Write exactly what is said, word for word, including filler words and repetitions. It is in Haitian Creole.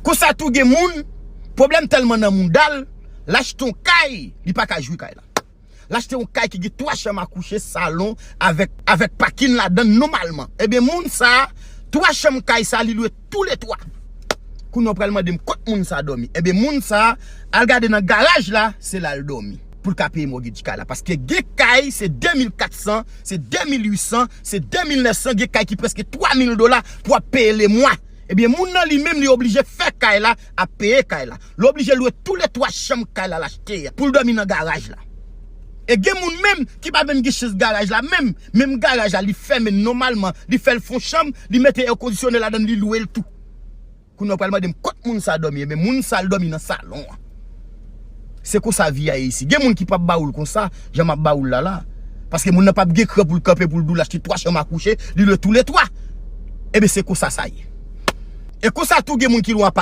Konsa tou gen moun, pwoblèm tèlman nan mouda l, l achte yon kay, li pa ka jwi kay la. L achte yon kay ki gen twa chanm a kouche, salon, avèk, avèk pakin ladan l nòmalman. Ebyen, moun sa a, twa chanm kay sa a, li lwe toulètwa. Kounye a w pral mande m kot moun sa a dòmi. Ebyen, moun sa a, al gade nan garaj la, se la l dòmi. Pou l ka peye mògej kay la. Paske gen kay, se de mil kat san, se de mil uit san, se de mil nèf san, gen kay ki prèske twa mil dola pou w ap peye lemwa. Ebyen, moun nan li menm, li oblije fè kay la, ap peye kay la. Li oblije lwe toulètwa chanm kay la l achte a, pou l dòmi nan garaj la. E gen moun menm ki pa menm gen chans garaj la, menm, menm garaj la, li fèmen nòmalman, li fè l fè yon chanm, li mete èkondisyone ladan l, li lwe l tou. Kounye a w pral mande m kot moun sa a dòmi, ebyen, moun sa a l dòmi nan salon an. Se konsa vi a ye isi. Gen moun ki p ap ba ou l konsa, jan m ap ba ou l la la. Paske moun nan p ap gen kran pou l kanpe pou l di w l achte twa chanm a kouche, li lwe toulètwa. Ebyen, se konsa sa ye. E konsa tou gen moun ki lwe apa-,